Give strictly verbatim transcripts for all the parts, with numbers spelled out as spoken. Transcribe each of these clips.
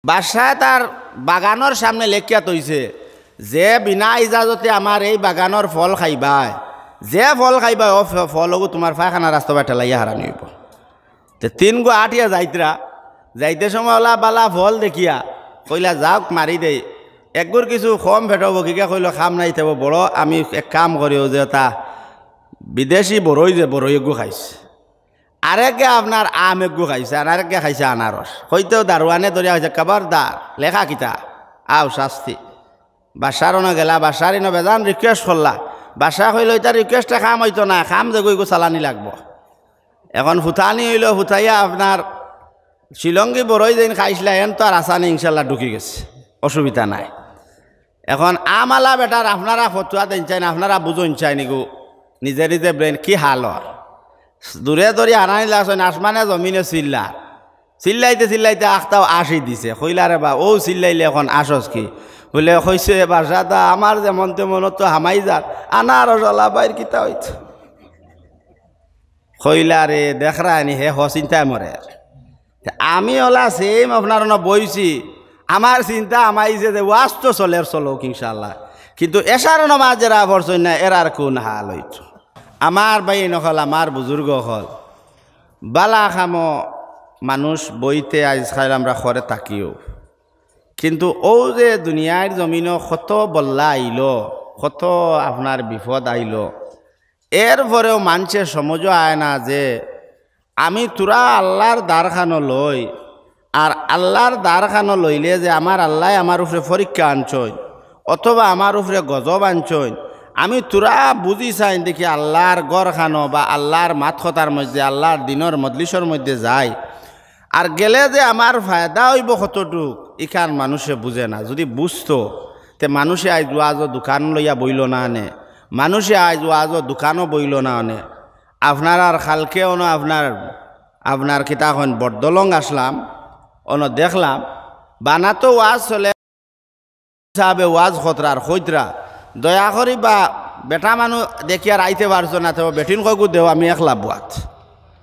বাদশায় তার বাগানর সামনে লেখিয়া থইছে, "যে বিনা ইজাজতে আমার এই বাগানর ফল খাইবায়, যে ফল খাইবায়, অউ ফ-, ফল অগু তুমার পায়খানা রাস্তাবায় ঠেলাইয়া হারানি অইবো।" তে তিনগু আটিয়া যাইতরা, যাইতে সময় অলা বালা ফল দেখিয়া কইলা, "যাউক, মারি দেই।" একগুর কিছু কম পেটো বকিকে কইলো, "কাম নাই তেবো বড়, আমি এক কাম করি, অউ যে অতা বিদেশি বড়ই, যে বড়ই এগু খাইছে।" আরেকগে আপনার আম এগু খাইছে, আর আরেকগে খাইছে আনারস। কইতেউ দারোয়ানে ধরিয়া কইছে, "খবরদার, লেখা কিতা? আও শাস্তি।" বাদশার অনো গেলা, বাদশার ইনো বেজান request করলা। বাদশায় কইলো, "ইতার request-এ কাম অইতো না, কাম যেগু ইগু চালানি লাগবো।" এখন ফুতানি অইলো, ফুতাইয়া আপনার শিলঙ্গি বড়ই যেইন খাইছলা, এন তো আর আসানি ইনশাল্লাহ ঢুকি গেছে, অসুবিধা নাই। এখন আমআলা বেটার আপনারা ফতুয়া দেইন চাইন, আপনারা বুঝইন চাইন ইগু, নিজে নিজে brain কি হাল অর। দূরে ধরি হারানি লাগছইন, আসমানে জমিনে চিল্লার। চিল্লাইতে চিল্লাইতে আখতাও আশি দিছে। কইলা, "রে বা, অউ চিল্লাইলে এখন আশস কি?" বুলে, কইছে, "বাদশা দা, আমার যেমন তেমন তো হামাই যার, আনারস অলা বাইর কিতা অইতো?" কইলা, "রে, দেখরায়নি, হে হ চিন্তায় মরের।" তে আমি অলা same আপনার অনো বইছি, আমার চিন্তা হামাইছে যে ওয়াজ তো চলের, চলউক ইনশাআল্লাহ, কিন্তু এশার নমাজ যেরা পড়ছইন না, এরার কুন হাল অইতো? আমার ভাইয়াইন অকল, আমার বুজুর্গ অকল, বালা কামো মানুষ বইতে আইজকাইল আমরা করে থাকিও, কিন্তু অউ যে দুনিয়ার জমিনো কত বল্লা আইলো, কত আপনার বিপদ আইলো, এরপরেও মানষে সমঝো আয় না যে আমি থুড়া আল্লার দ্বারখানো লই, আর আল্লার দ্বারখানো লইলে যে আমার আল্লায় আমার উপরে পরীক্ষা আনছইন, অথবা আমার উপরে গজব আনছইন, আমি থুড়া বুঝি চাইন দেখি আল্লার ঘরখানো বা আল্লার মাত কথার মধ্যে, আল্লার দিনর মজলিসর মধ্যে যাই, আর গেলে যে আমার ফায়দা অইবো কতটুক, ইখান মানষে বুঝে না। যুদি বুঝতো, তে মানষে আইজ ওয়াজো দোকান লইয়া বইলো না অনে, মানষে আইজ ওয়াজো দোকানো বইলো না অনে। আপনারার কালকে অনো আপনার, আপনার কিতা কইন, বটদলং আসলাম, অনো দেখলাম, বানাতো ওয়াজ চলে, সাবে ওয়াজ করতরা আর কইতরা, "দয়া করি বা বেটা মানুষ দেখিয়ার আইতে পারছো না, তেও বেটিন কয়গু দেও, আমি একলা বুয়াত।"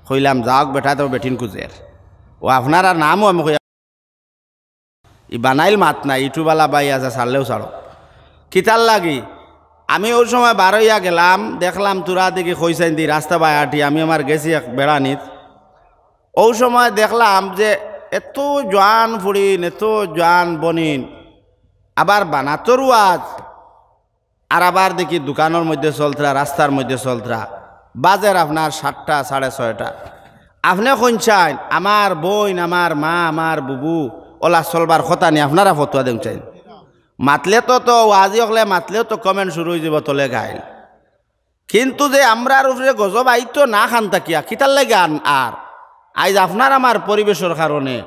কইলাম, "যাউক বেটা, তেও বেটিন খুজের।" অউ আপনারার নামও আমি কইয়া ই বানাইল মাত নাই, ইটুবালা বাই আছে, ছাড়লেও ছাড়ো। কিতার লাগি? আমি অউ সময় বারইয়া গেলাম, দেখলাম থুড়া দেখি কইছাইন দি রাস্তা বায় আটি, আমি আমার গেছি এক বেড়ানিত। অউ সময় দেখলাম যে এত জোয়ান ফুড়িন, এত জোয়ান বনিন, আবার বানাতর ওয়াজ, আর আবার দেখি দোকানর মধ্যে চলতরা, রাস্তার মধ্যে চলতরা, বাজের আপনার সাতটা, সাড়ে ছয়টা। আপনে কইন চাইন, আমার বইন, আমার মা, আমার বুবু, অলা চলবার কথা নি, আপনারা ফতুয়া দেউন চাইন। মাতলে তো, তো ওয়াজি অকলে মাতলেও তো comment শুরু অইযিবো, তলে গাইল। কিন্তু যে আমরার উপরে গজব আইতো না খান থাকিয়া, কিতার লাগি আন-, আর আইজ আপনার আমার পরিবেশর কারণে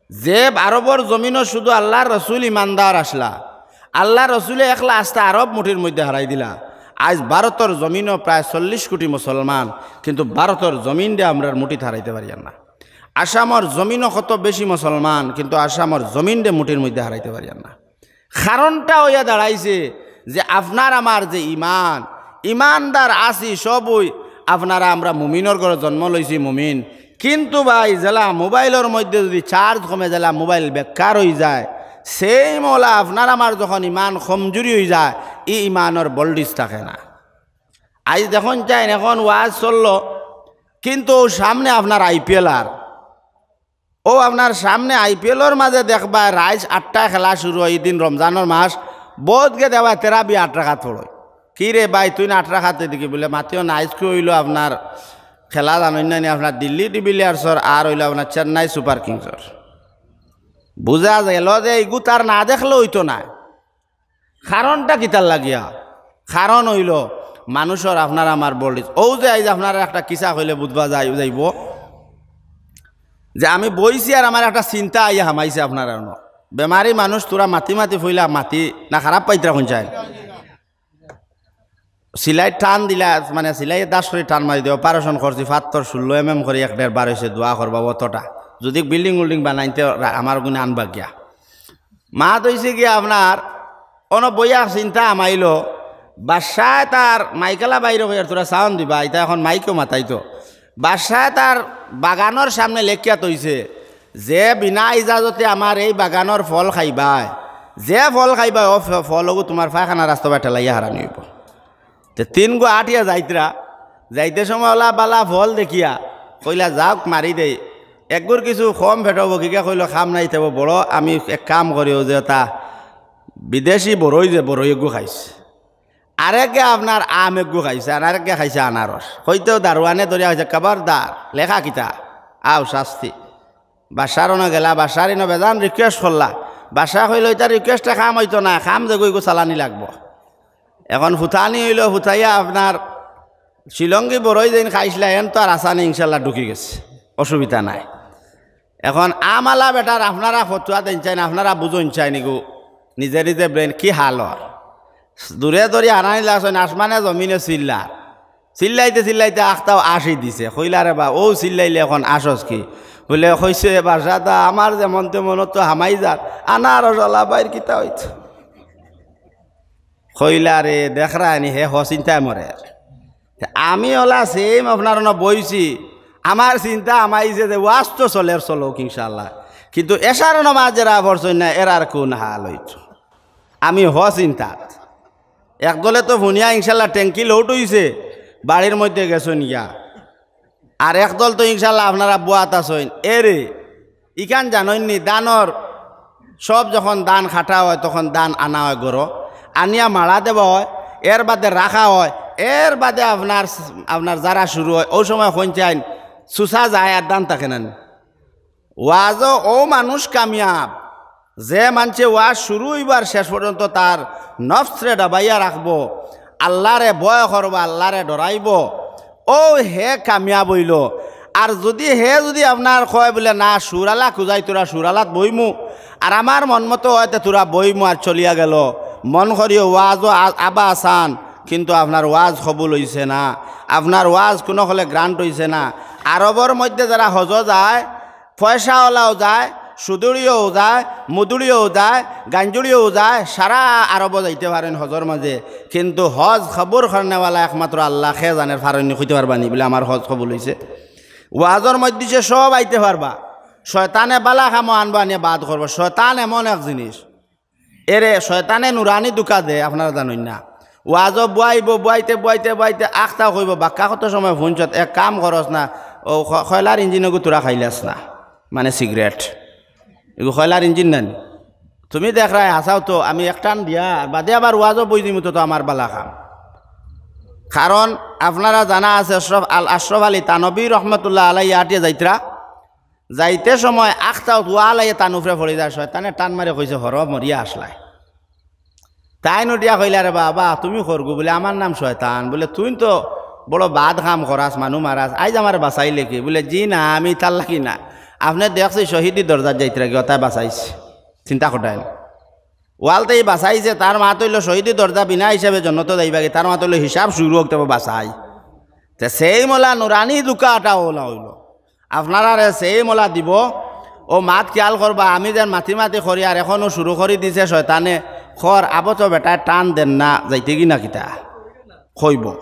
যে আরবর জমিনো শুধু আল্লার রসুল ইমানদার আসলা, আল্লার রসুলে একলা আস্তা আরব মুঠির মধ্যে হারাই দিলা। আইজ ভারতর জমিনো প্রায় চল্লিশ কোটি মুসলমান, কিন্তু ভারতর জমিনরে আমরার মুঠিত হারাইতে পারিয়ার না। আসামর জমিনো কত বেশি মুসলমান, কিন্তু আসামর জমিনরে মুঠির মধ্যে হারাইতে পারিয়ার না। কারণটা অইয়া দাঁড়াইছে যে আপনার আমার যে ইমান, ইমানদার আছি সবই, আপনারা আমরা মুমিনর ঘরো জন্ম লইছি মুমিন, কিন্তু ভাই যেলা মোবাইলর মধ্যে যুদি charge কমে, যেলা মোবাইল বেকার অইযায়, same অলা আপনার আমার যখন ইমান কমজুরি অইযায়, ই ইমানর voltage থাকে না। আইজ দেখইন চাইন, এখন ওয়াজ চললো, কিন্তু অউ সামনে আপনার IPL আর অউ আপনার সামনে IPLর মাঝে দেখবায়, রাইত আটটায় খেলা শুরু অয়, ইদিন রমজানর মাস, বউতগে দেখবায় তেরাবি আট রাকাত পড়য়। "কি রে ভাই, তুইন আট রাকাত এদিকে?" বুলে, "মাতিও না, আইজকু অইলো আপনার খেলা জানইন না নি, আপনার দিল্লি ডিভিলিয়ার্সর আর অইলো আপনার চেন্নাই সুপার কিংসর।" বুঝা গেলো যে ইগু তার না দেখলে অইতো নায়। কারণটা কিতার লাগিয়া? কারণ অইলো মানুষর আপনার আমার voltage। অউ যে আইজ আপনারার একটা কিসা কইলে বুঝবা যাই-, যাইবো যে আমি বইছি আর আমার একটা চিন্তা আইয়া হামাইছে আপনারার অনো। বেমারি মানুষ থুড়া মাতি মাতি ফইলা মাতি না খারাপ পাইতরা কইন চাইন। সিলাই টান দিলা, মানে সিলাইয়ে দাস করি টান মারি দেও, operation করছি, ফাত্তর ষোলো mm করি এক দেড় বার অইছে, দোয়া করবা অতটা। যুদি building উল্ডিং বানাইতে রা-, আমার গুণে আনবা গিয়া। মাত অইছে গিয়া আপনার, অনো বইয়া চিন্তা হামাইলো, বাদশায় তার মাইকআলা বাইরে কইয়ার থুড়া sound দিবা, ইতা এখন মাইকও মাতাইতো। বাদশায় তার বাগানর সামনে লেখিয়া থইছে, যে বিনা ইজাজতে আমার এই বাগানর ফল খাইবায়, যে ফল খাইবায়, অউ ফ-, ফল অগু তুমার পায়খানা রাস্তা বায় ঠেলাইয়া হারানি অইবো। তে তিনগু আটিয়া যাইতরা, যাইতে সময় অলা বালা ফল দেখিয়া কইলা, "যাউক, মারি দেই।" একগুর কিছু কম পেটো বকিকে কইলো, "কাম নাই তেবো বড়, আমি এক কাম করি, অউ যে অতা বিদেশি বড়ই, যে বড়ই এগু খাইছে, আরেকগে আপনার আম এগু খাইছে, আর আরেকগে খাইছে আনারস।" কইতেউ দারোয়ানে ধরিয়া কইছে, "খবরদার, লেখা কিতা? আও শাস্তি।" বাদশার অনো গেলা, বাদশার ইনো বেজান request করলা। বাদশায় কইলো, "ইতা request-এ কাম অইতো না, কাম যেগু ইগু চালানি লাগবো।" এখন ফুতানি অইলো, ফুতাইয়া আপনার শিলঙ্গি বড়ই যেইন খাইছলা, এন তো আর আসানে ইনশাল্লাহ ঢুকি গেছে, অসুবিধা নাই। এখন আমআলা বেটার আপনারা ফতুয়া দেইন চাইন, আপনারা বুঝইন চাইন, ইগু নিজে নিজে brain কি হাল অর। দূরে ধরি আনানি লাগছইন, আসমানে জমিনে চিল্লা, চিল্লাইতে চিল্লাইতে আখতাও আশি দিছে। কইলা, "রে বা, অউ চিল্লাইলে এখন আশস কি?" বুলে, কইছে, "বাদশা দা, আমার যেমন তেমন তো হামাই যার, আনারস অলা বাইর কিতা অইতো?" কইলা, "রে, দেখরায়নি, হে হ চিন্তায় মরের। তে আমি অলা same আপনার অনো বইছি, আমার চিন্তা হামাইছে যে ওয়াজ তো চলের, চলউক ইনশাআল্লাহ, কিন্তু এশার নমাজ যেরা পড়ছইন না, এরার কুন হাল অইতো? আমি হ চিন্তাত।" একদলে তো হুনিয়া ইনশাল্লাহ ট্যাঙ্কি load অইছে, বাড়ির মধ্যে গেছইন গিয়া। আর একদল তো ইনশাল্লাহ আপনারা বওয়াত আছইন। এরে, ইখান জানইননি, ধানর সব যখন ধান কাটা অয়, তখন ধান আনা অয় ঘরো, আনিয়া মাড়া দেওয়া অয়, এর বাদে রাখা অয়, এর বাদে আপনার, আপনার যারা শুরু অয়, অউ সময় কইন চাইন, চুচা যায় আর ধান থাকে না নি। ওয়াজো অউ মানুষ কামিয়াব, যে মানষে ওয়াজ শুরু অইবার শেষ পর্যন্ত তার নফসরে ডাবাইয়া রাখবো, আল্লারে ভয় করবো, আল্লারে ডরাইবো, অউ হে কামিয়াব অইলো। আর যুদি হে যুদি আপনার কয় বুলে, "না, সুরালা খুজাই, তোরা সুরালাত বইমু, আর আমার মন মতো অয় তে তোরা বইমু", আর চলিয়া গেলো, মন করিও ওয়াজো আ-, আবা আসান, কিন্তু আপনার ওয়াজ কবুল অইছে না, আপনার ওয়াজ কুনু হলে grant অইছে না। আরবর মধ্যে যারা হজো যায়, পয়সাওয়ালাও যায়, সুদুড়িও যায়, মুদুড়িও যায়, গাঞ্জুড়িও যায়, সারা আরবো যাইতে পারইন হজর মাঝে, কিন্তু হজ কবুল করনেওয়ালা একমাত্র আল্লাহ, কে জানের পারইননি কইতে পারবা নি বুলে আমার হজ কবুল অইছে। ওয়াজর মধ্যে সব আইতে পারবা, শয়তানে বালা কামো আনবা, আনিয়া বাদ করবো। শয়তান এমন এক জিনিস, এরে শয়তানে নুরানি ধুকা দে, আপনারা জানইন না। ওয়াজো বওয়াইবো, বওয়াইতে, বওয়াইতে, বওয়াইতে আখতা কইবো, "বাক্কা কত সময় হুনছত, এক কাম করস না, অউ খ-, খয়লার ইঞ্জিন অগু তোরা খাইলাস না, মানে সিগারেট, ইগু খয়লার ইঞ্জিন না নি? তুমি দেখরায় হাছাউ তো, আমি এক টান দিয়া, আর বাদে আবার ওয়াজো বই দিমু তো, তো আমার বালা কাম।" কারণ আপনারা জানা আছে, আশরাফ আল-, আশরাফ আলী থানভী রহমতুল্লাহ আলাইহি আটিয়া যাইতরা, যাইতে সময় আখতাও ওয়ালাইয়া তান উপরে পড়ি যায়, শয়তানে টান মারে কইছে, "হরো, মরিয়া আসলায়।" তাইন উঠিয়া কইলা, "রে বাবা, তুমি করগু?" বুলে, "আমার নাম শয়তান।" বুলে, "তুইন তো বড় বাদ কাম করাস, মানু মারাস, আইজ আমারে বাঁচাইলে কি?" বুলে, "জি না, আমি তার লাগি না, আপনে দেখছি শহীদি দরজাত যাইতরা গিয়া, অতায় বাঁচাইছি।" চিন্তা করইন, ওয়ালতেই বাঁচাইছে, তার মাত অইলো শহীদি দরজা বিনা হিসাবে জন্নতো যাইবাগি, তার মাত অইলো হিসাব শুরু অউক তেবো বাঁচাই। তে সেই মোলা নুরানি ধুকা আটা ওলা অইলো। আপনারারে সেই মোলা দিবো, অউ মাত খিয়াল করবা, আমি যেন মাতি মাতি করি আর এখনো শুরু করি দিছে শয়তানে, খর আবো তো বেটায় টান দেন না, যাইতে কি না কিতা? কইবো।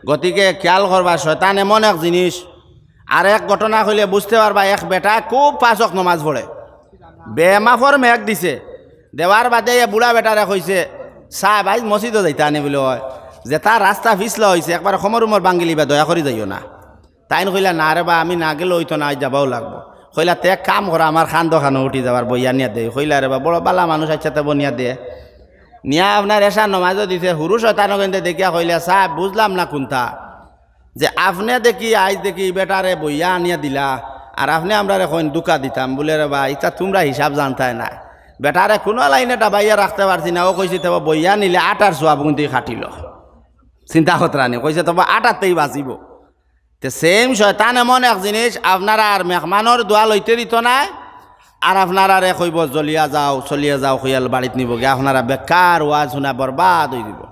গতিকে খিয়াল করবা, শয়তান এমন এক জিনিস। আর এক ঘটনা কইলে বুঝতে পারবা, এক বেটায় খুব পাঁচ ওয়াক্ত নমাজ পড়ে, বেমাফর মেঘ দিছে, দেওয়ার বাদে এ বুড়া বেটারে কইছে, "সাব, আইজ মসজিদো যাইতা নি?" বুলে, "অয়।" "যেতা রাস্তা পিছলা অইছে, একবারে কমর উমর ভাঙ্গিলিবা, দয়া করি যাইও না।" তাইন কইলা, "না রে বা, আমি না গেলে অইতো না, আইজ যাবাউ লাগবো।" কইলা, "তে এক কাম করো, আমার কান্দো খানো উঠি যাও, বইয়া নিয়া দেও।" কইলা, "রে বা, বড় বালা মানুষ, আইচ্ছা তে বনিয়া দে।" নিয়া আপনার এশার নমাজও দিছে, হুরু শয়তান অগুইন্তে দেখিয়া কইলা, "সাব, বুঝলাম না কুনতা, যে আপনে দেখি আইজ দেখি ই বেটারে বইয়া আনিয়া দিলা, আর আপনে আমরারে কইন ধুকা দিতাম।" বুলে, "রে বা, ইতা তুমরা হিসাব জানতায় না, বেটারে কুনু লাইনে ডাবাইয়া রাখতে পারছি না, অউ কইছি তেবো বইয়া নিলে আটার সোয়াব অগুইন্তে কাটিলো।" চিন্তা করতরা নি, কইছে তেবো আটারতেই বাঁচিবো। তে same শয়তান এমন এক জিনিস, আপনারার মেহমানর দোয়া লইতে দিতো নায়, আর আপনারারে কইবো, "জ্বলিয়া যাও, চলিয়া যাও," কইয়া বাড়িত নিবোগি, আপনারা বেকার ওয়াজ হুনা বরবাদ অইযিবো।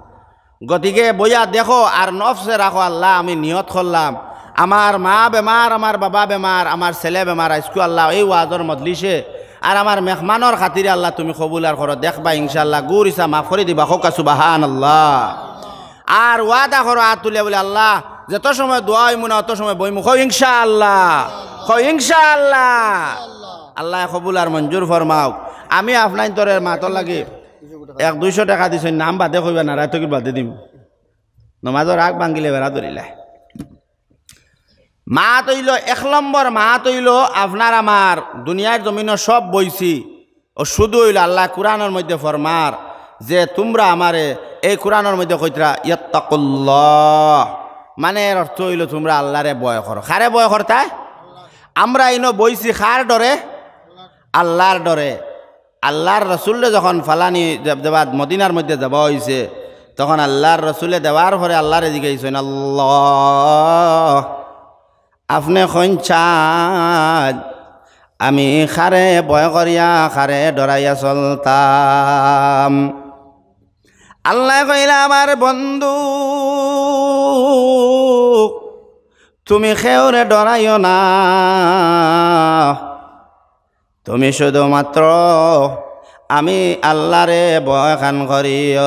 গতিকে বইয়া দেখো আর নফসে রাখো, "আল্লাহ, আমি নিয়ত করলাম, আমার মা বেমার, আমার বাবা বেমার, আমার ছেলে বেমার, আইজকু আল্লাহ এই ওয়াজর মজলিসে আর আমার মেহমানর খাতিরে আল্লাহ তুমি কবুল আর করো, দেখবা ইনশাআল্লাহ গুর ইছা মাফ করি দিবা।" কউক্কা সুবহানাল্লাহ। আর ওয়াদা করো আত তুলিয়া বুলে, "আল্লাহ, যত সময় দোয়া অইমু না, অত সময় বইমু।" কও ইনশাআল্লাহ, কও ইনশাআল্লাহ। আল্লায় কবুল আর মঞ্জুর ফরমাউক। আমি আপনাইনতরে মাতর লাগি এক দুইশো টেকা দিছইন, নাম বাদে কইবা না, রাইত বাদে দিমু। নমাজর আগ ভাঙ্গিলে বেড়া ধরিলায়। মাত অইলো, এক নম্বর মাত অইলো, আপনার আমার দুনিয়ার জমিনো সব বইছি, অউ শুধু অইলো আল্লায় কুরআনর মধ্যে ফরমার যে তুমরা আমারে, এই কুরআনর মধ্যে কইতরা, "ইয়াত্তাকুল্লাহ", মানে এর অর্থ অইলো তুমরা আল্লারে ভয় করো। কারে ভয় করতায়? আমরা ইনো বইছি কার ডরে? আল্লার ডরে। আল্লার রসুলরে যখন ফালানি যে-, যেবাদ মদিনার মধ্যে যাওয়া অইছে, তখন আল্লার রসুলে দেওয়ার পরে আল্লারে জিগাইছইন, "আল্লাহ, আপনে কইন চাইন, আমি কারে ভয় করিয়া, কারে ডরাইয়া চলতাম?" আল্লায় কইলা, "আমার বন্ধু, তুমি কেউরে ডরাইও না, তুমি শুধুমাত্র আমি আল্লারে ভয়খান করিও।"